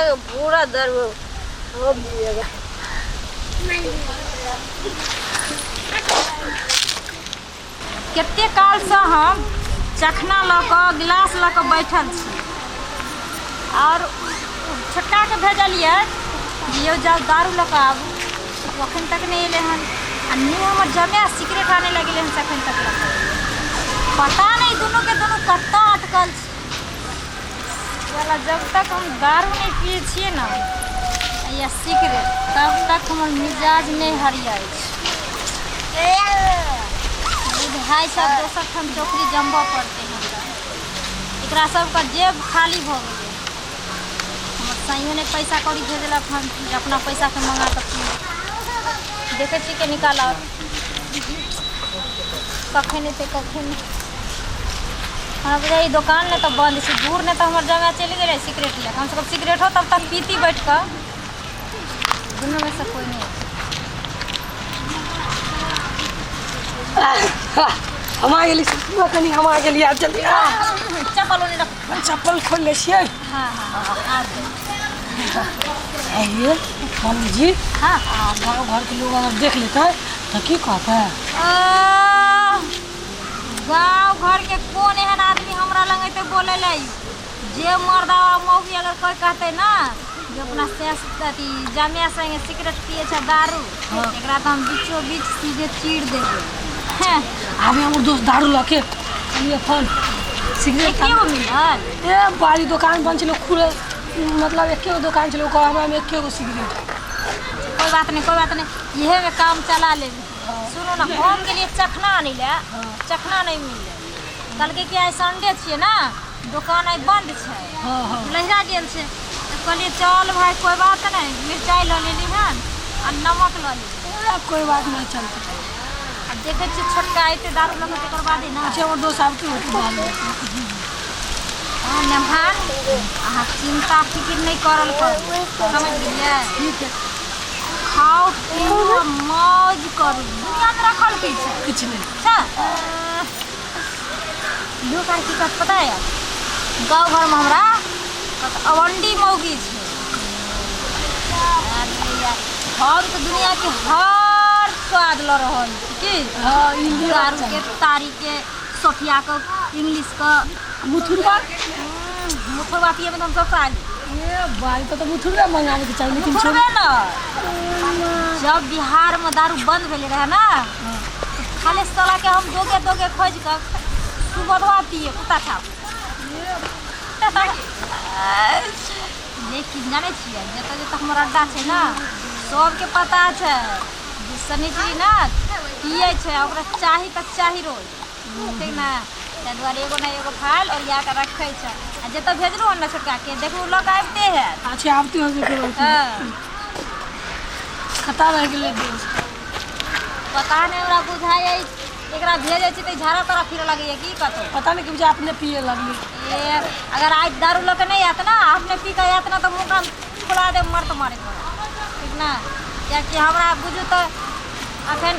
के पूरा दर्द हो दिएगा। कते कालसँ हम चखना लऽ कऽ गिलास लऽ कऽ बैठल छी आओर छोटकाके भेजलियै जे यौ जाउ दारू लऽ कऽ आबू, ओ एखन तक नहि एलै हन। आ नहि हमर जमाए सिगरेट आनै लए गेलै हन से एखन तक लऽ कऽ पता नहि दुनूके दुनू कतऽ अटकल छै। साला जब तक हम दारू नहि पियै छियै ने या सिगरेट तब तक हमर मिजाज नहि हरियाइ छै। बुझाइ छै आब दोसर ठाम चौकरी जमबऽ पड़तै हमरा। एकरा सबके जेब खाली भऽ गेलै। हमर साइयो नहि पैसा कौड़ी भेजलक हन जे अपना पैसाके मंगा कऽ पी। देखै छी के निकाल आओत कखन एतै कखन नहि। हमरा बुझाइ ई दोकान नहि तऽ बन्द छै, दूर नहि तऽ हमर जमाए चलि गेलै सिगरेट लए। कमसँ कम सिगरेटो तब तक पीती बैठ कऽ। दुनूमे से कोइ नहि। हम आ गेली कनि, हम आ गेली, आब जल्दी आ। चप्पल ओने रख। चप्पल खोल लै छियै। हाँ हाँ, आब आइए मम्मी जी। हाँ। आ गाँव घरके लोग अगर देख लेतै तऽ की कहतै? आह, गाँव घरके कोन एहन आदमी हमरा लग अयतै बोलै लए? जे मर्दावा मौगी अगर कोइ कहतै ना जे अपना सैस अथी जमाए संगे सिगरेट पियै छै दारू, एकरा तऽ हम बीचो बीच सीधे चीर देबै। हें। आबे हमर दोस्त दारू लऽ के चलिए फोन सिगरेट। एके गो मिलल? ए बारी दोकान बंद छलै खुले, मतलब एके गो दोकान छलै ओकर, हमरा में एके गो सिगरेट। कोई बात नहीं, कोई बात नहीं, इहे में काम चला लेबै। सुनू ने, हम गेलियै चखना आनै लए, चखना नहि मिललै। कहलकै कि आइ संडे छियै ने, दोकान आइ बन्द छै। हाँ हाँ। लहिरा गेल छै तऽ कहलियै चल भाय कोई बात नहि, मिरचाइ लऽ लेली हन आ नमक लऽ लेली। ए, कोई बात नहीं, चलते। आ देखै छियै छोटका अयतै दारू लऽ कऽ तकर बादे ने। अच्छा, हमर दोस्त आबते होते दारू। हँ नेमहान, अहाँ चिन्ता फिकिर नहि करल करू, समझ गेलियै? ठीक है। खाउ पीऊ आ मौज करू, दुनियामे रखल की छै? किछु नहि। अच्छा लोक आर की कहत पता है? गाँव घरमे हमरा कहत अवंडी मौगी छै। अरे यार, हम तऽ दुनियाके हर स्वाद लऽ रहल छी की। हाँ, इंडिया। दारू के, तारी के, सोफिया के, इंग्लिश के। मुथुरबा। मुथुरबा पियेमे तऽ हम सब साल। ए भाई, तो मुथुरबे मंगावे के चाही लेकिन छोड़। मुथुरबे न, जब बिहारमे दारू बंद भेलै रहै ने तऽ खाली साला के हम दोगे दोगे खोजि कऽ सुबोधवा पिए कुत्ता छाप। लेकिन जानै छियै, जतऽ जतऽ हमर अड्डा छै ने सबके पता छै जे शनिचरी ने पियै छै आ ओकरा चाही तऽ चाही रोज, ठीक ने? ताहि दुआरे एगो ने एगो फाइल ओरिया कऽ रखै छै। आ जतऽ भेजलहुँ हन ने छोटकाके, देखू लऽ कऽ आबिते हैत। अच्छा, आबते होते करो। हँ। खता रह गेलै दोस्त। पता नहि, हमरा बुझाइ एकरा भेजै छी तऽ झाड़ा तारा फिरऽ लगैया की कतौ। पता नहीं कि बुझा अपने पिए लगली। ए, अगर आज दारू लऽ के नहि आयत ने, अपने पी कऽ आयत ने, तऽ मुँह कान फुला देब मर्द मारे पर, ठीक ने? किएकि हमरा बुझू तऽ अखन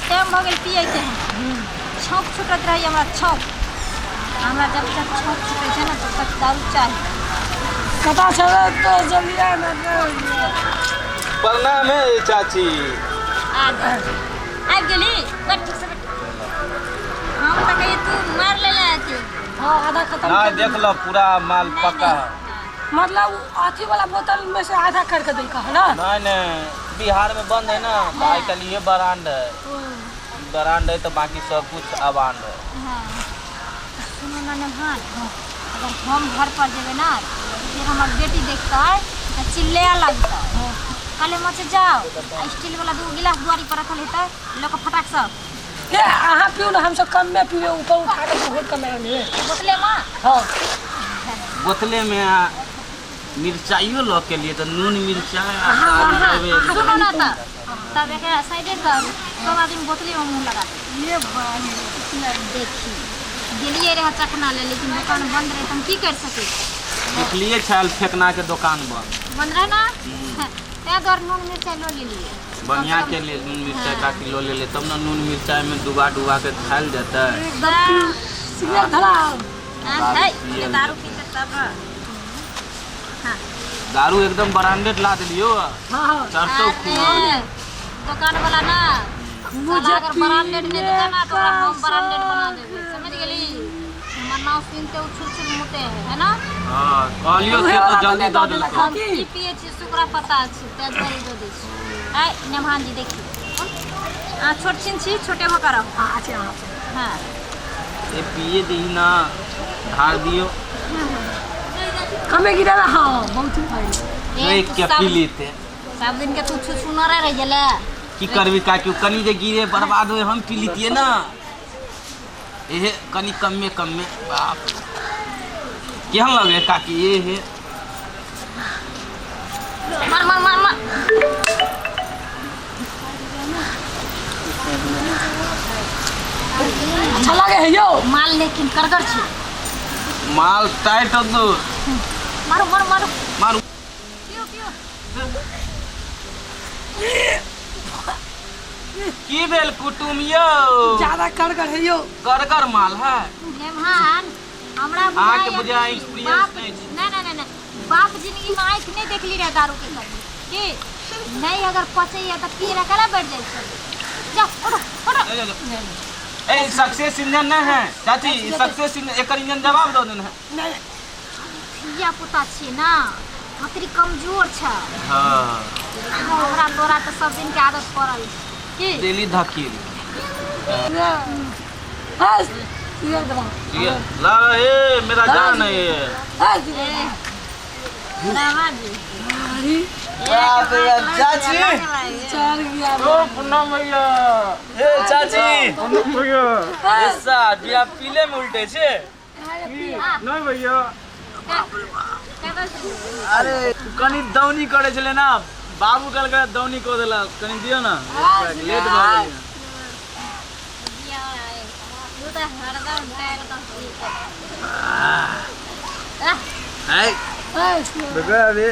टाइम भऽ गेल पियैके। छौंक छूटैत रहैए हमरा, छौंक। हमरा जब तक छौंक छूटै छै ने तब तक दारू चाही। कता छलै तो जल्दी आ ना। प्रणाम है चाची। आ आबि गेली, बैठ ठीक से बैठ। हम तऽ कहियै तू मारि लेले अथी। हाँ, आधा खत्म ना कर। देख लो, पूरा माल नहीं, पक्का नहीं, है। हाँ। मतलब अथी वाला बोतल में से आधा करके दिलका है ना? नहीं नहीं, बिहार में बंद है ना तो आइ कल ये ब्रांड है, ब्रांड है तो बाकी सब कुछ अबांड है। हाँ, सुनू ने नेहान, अगर हम घर पर जेबै ने फिर हमर बेटी देखतै तऽ चिल्लाए लगतै। कहले मत जाओ, आ स्टील वाला दूगो गिलास दुआरी पर रखल हेतै, लऽ कऽ फटाक से। ए अहाँ पियो ना, हम सब कम में पिए, ऊपर उठा के घोट के मेरा में। बोतले में? हाँ। बोतले में आ, मिरचाइयो लऽ के लिए तऽ नून मिरचाइ आ दारू देबै। सुनू ने तऽ तब एकरा साइडे करू, सब आदमी बोतले में मुँह लगा दे। ये भाई। देखी गेलियै रहए चखना ले, लेकिन दोकान बंद रहै तऽ हम की करि सकै छी? देखलिए छल फेकना के दोकान बंद। बंद रहै ना, तैं दुआरे नून मिरचाइ लऽ लेलियै। बढ़िया के लिए नून मिरचाइ काकी लऽ लेले तब ने नून मिरचाइ में डुबा डुबा के खायल जेतै। सिगरेट धरा। है, दारू पीते तब। हाँ। दारू एकदम ब्रांडेड ला देलियो। हाँ चरसो खूब दुकान वाला ना मुझे अगर ब्रांडेड नहीं देता ना तो हम ब्रांडेड बना देबे, समझ गेली? हमर नाम सुनते उछुल उछुल मुते है ना। हां कहलियो से तो जल्दी दऽ देलको। हम की पिए छी ओकरा पता छै, तै दुआरे दऽ दै छी। आइ नेमहान जी देखियो, आ छोट छिन छी, छोटे भऽ कऽ रहू। अच्छा हां ए पिए दही ना, ढार दियो कमे गिरा। हां बहुत भाई एक के पी लेते सब दिन के तू छुछु न रह गेले। की करबी काकी, कनी जे गिरे बर्बाद होय, हम पी लीतिए ना। एहे कनी कमे कमे, बाप केहन लगे काकी? एहे मार मार मार मार। अच्छा लगे है यो माल, लेकिन करगर छी माल टाइट हो दो। मारो मारो मारो मारो। पियो पियो। की भेल कुटुम यो? ज्यादा करगर है यो, करगर माल है नेमहान। हमरा अहाँ के बुझाय एक्सपीरियंस नहीं छै। नहीं नहीं नहीं, बाप जिंदगी में आंख नहीं देखली रे दारू के कभी की नहीं। अगर पचैया त पी रखला बैठ जाय छै। जा उठो उठो। ए सक्सेस इंजन नहीं है चाची, सक्सेस इंजन एकर इंजन जवाब दो देन है। नहीं धिया पुता छी ना, हतरी कमजोर छै। हां हमरा तोरा त सब दिन के आदत पड़ल की डेली धकील। हां सिगरेट दबा ला। ए मेरा जान है ये। हां दामाजी अरे बाप रे चाची चल गया। ओ पुन्ना भैया, ए चाची पुन्ना भैया ऐसा बिया पीले में उल्टे छे। नहीं भैया, अरे कनी दौनी करे छले ना बाबू, कल के दौनी को देला, कनी दियो ना, लेट भ गेल। आय देखो अभी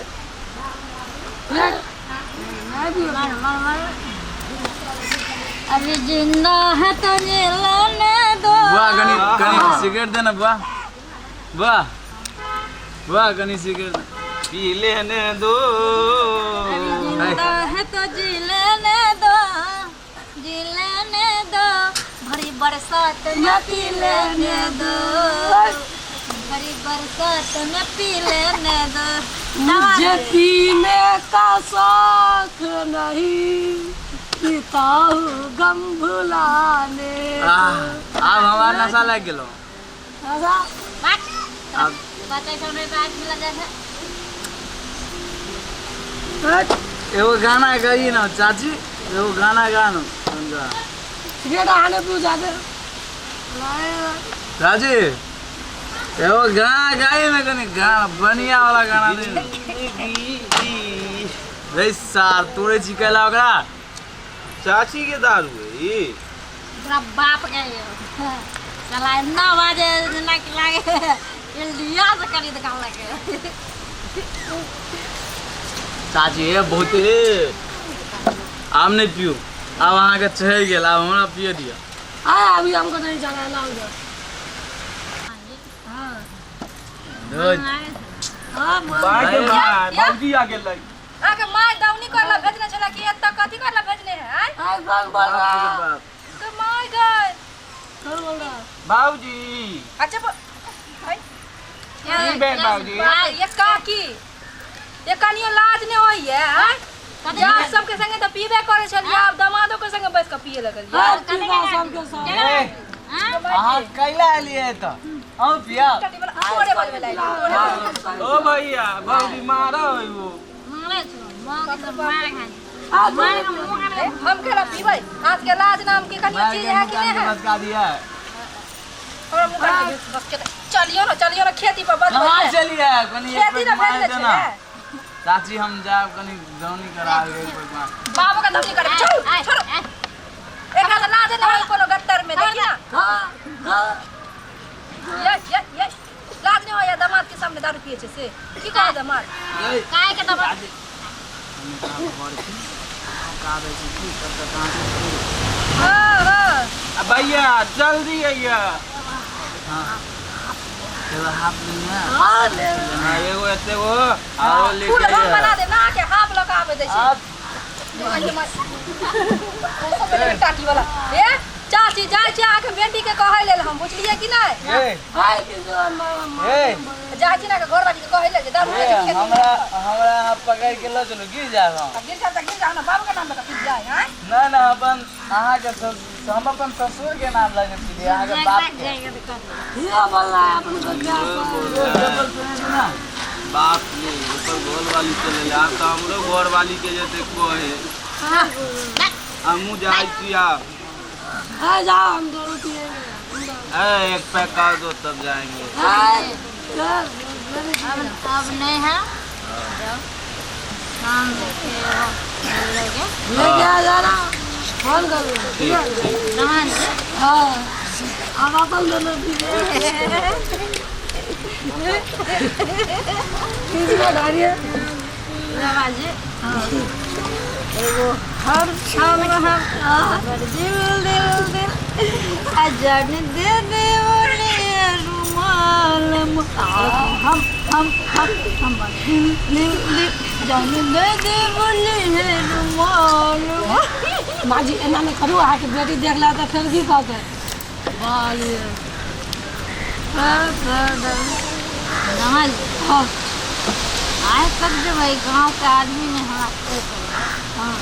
अभी जिंदा है तो जिलाने दो। बुआ कनी कनी सिगरेट देना बुआ, बुआ बुआ कनी सिगरेट पी लेने दो। जिंदा है तो जी लेने दो, जी लेने दो, भरी बरसात में पी लेने दो, भरी बरसात में पी लेने दो। मुझे पीने का शौक नहीं, पीता हूँ गम भुलाने। अब हमारा नशा लग गेलो। अब बच्चा सब में बात मिला जाए। एगो गाना गाइए ना चाची, एगो गाना गानो समझा। सिगरेट आने पू जाते चाची, एगो गाना गाइए ना, कनी गाना बढ़िया वाला गाना दे। रे सार तोरे छी कैला ओकरा चाची के दारू है ई। तोरा बाप के चला ना बाजे ना कि लागे इंडिया से करी दुकान लगे। चाची ये बहुत आम नहीं पियो, अब अहाँ के चढ़ि गेल, आब हमरा पिए दिअ। आए अभी हमको नहीं जाना है, लाओ उधर। हां हां बाबूजी आ गेलै। आके my दौनी करला भेजने छला कि एत कथि करला भेजने है? आय आय कौन बोल रहा? तो my गए कौन बोल रहा? बाबूजी अच्छा की भेल बाबूजी? ये काकी ये कनियो लाज नहीं होई है? आय जाब सबके संगे त पीबे करे छलियै, आब दमादो के संगे बैस के पिए लगलियै। हां सबके संग। अहाँ कैला एलियै त अहूँ पिया। तोरे बजबै लागि ओ भैया बाबूजी मारो वो मारे छो मांग के मार खाई। हम केला पीबै? आज के लाज नाम के कनियो चीज है कि नहीं है? लटका दिया हमरा मुंह काट के बस के चलियो ना, चलियो ना खेती पर बजबै। कहाँ चलिए कनी खेती ना भेज दे छले चाची, हम जाब कनी दौनी कराबे बाबू के दौनी करबे। छोड़ो छोड़ो, एकरा त लाज नहीं होई कोनो गट्टर में देखी ना। हां हां ये ये ये लाज नहीं होई दामाद के सामने दारू पिए छे से की कहे दामाद? काहे के दामाद हां हां भैया जल्दी आइया। एगो हाफ लेने। हाँ ले। हाँ, एगो एते गो आरो फूल लेके हम आइए। बना दे ना के हाफ लऽ के आबै दै छै। आप टाटी वाला ए चाची जाइ छै अहाँके बेटी के कहै लेल हम, बुझलियै कि नहि? ए हाय किसान मामा। ए जाइ छी ना के घरवाली के कहै लेल जे दारू ए, लै छै। हमरा हमरा अहाँ पकड़ के लऽ चलू, गिर जायब हम। गिर जा तऽ गिर जा ना, बाबू के नाम लऽ कऽ गिर जाय हैं। ना ना, अपन अहाँके हम अपन ससुर के नाम लगे पीलियै, अहाँके बाप के। ये बोल रहा है अपन को क्या? चप्पल सुनै छी ना? बाप रे, ओकर घर वाली चले, आब तऽ हमरो घर वाली के जेते कहे। हमहूँ जाइ छी आब। हाँ जाओ, हम दोनों पिएंगे। ए, एक पैक कर दो तब जाएंगे। हाय चल। अब नहीं है, जाओ शाम में फिर मिलेंगे। लेके आ जाना, फोन कर लो। ठीक ठीक। सामान से। हाँ, अब अपन दोनों पिएंगे। किसको डालिए? बाबाजी एगो हम हम हम दिल दिल दिल अजन दे दे बोले रुमाल हम हम हम हम दिल दिल दिल जान दे दे बोले रुमाल। माँ जी एना नहि करू, अहाँके बेटी देख ला तऽ फेर की कहतै? बाले। नमाज। हाँ। आज तक जो भाई गांव के आदमी ने हमरा को हाँ।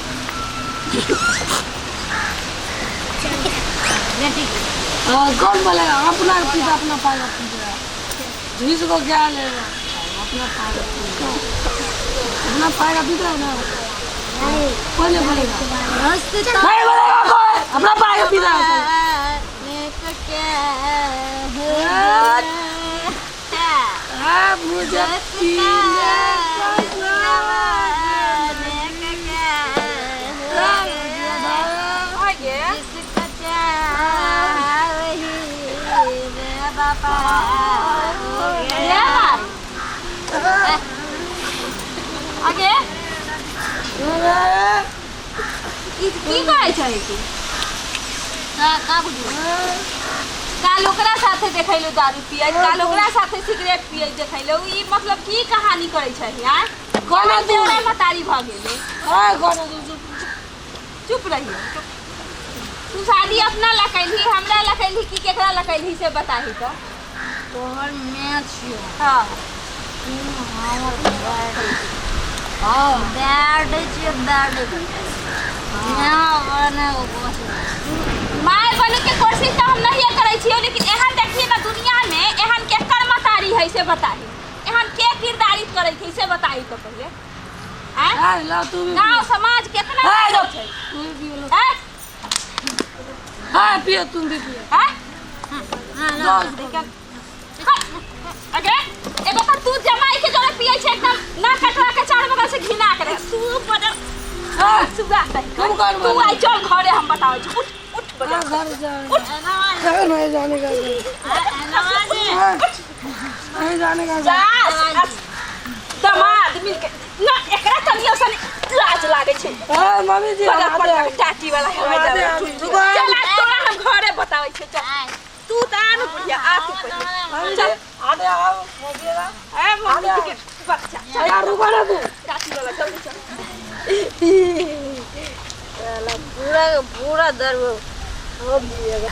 बेटी के। हाँ, कौन बोलेगा? अपना पिता अपना पाएगा पीटेगा, जिसको क्या लेगा? अपना पाएगा पीटेगा, अपना पाएगा पीटेगा ना, कोई नहीं बोलेगा। रास्ता नहीं बोलेगा कोई, अपना पाएगा पीटेगा। हाँ, मुझे पीने का आगे की करै छै तू? काल ओकरा साथे देखैलो दारू पियैत, काल ओकरा साथे सिगरेट पियैत देखैलो। ई मतलब की कहानी करै छै यार? कोना तू? तोरा मतारी भऽ गेलै। हाँ, कोना तू? चुप रहियो तू। शादी अपना ला कैलही, हमरा ला कैलही कि केकरा ला कैलही से बताही तो। तोहर मैं छियो। हाँ। तू हमर बैड। हाँ। बैड छियो, बैड मैं बने माय बने के कोशिश तो हम नहीं करै छियो, लेकिन एहन देखिए ना दुनिया में एहन केकर मतारी है से बताही, एहन के किरदारी करै छै से बताही तो पहिले। आँय? हाँ, ला तू भी। गाँव समाज केतना हाँ, छै? तू भी पियो लो। आँय? हाँ, पियो, तुम भी पियो। आँय? दो। अगे एगो पर तू जमाई के जोरे पियै छै एकदम ना कटवा के चार बगल से घिना करे तू बदल। हाँ। सुगा सही। तुम कौन तू बोले? आई चल घरे, हम बताबै छी। उठ उठ बजा। हाँ, घर जाने घर नहीं जाने का। हाँ, नहीं जाने का। जा दमाद मिल के ना एकरा तनियो सन लाज लागै छै। हाँ मम्मी जी, बगल हम पर आते हैं। टाटी वाला हम हवाई आते हैं, जहाज। रुको। चल आज तोरा हम घरे बताबै छी, चल तू तऽ आ न बुढ़िया, आ तू पहिले। मम्मी जी, चल। आते हैं, आओ, मोबिएगा। ए मम्मी जी के बच्चा चल। यार रुको ना तू। टाटी वाला जल्दी चल। पूरा पूरा दर्द हो गया।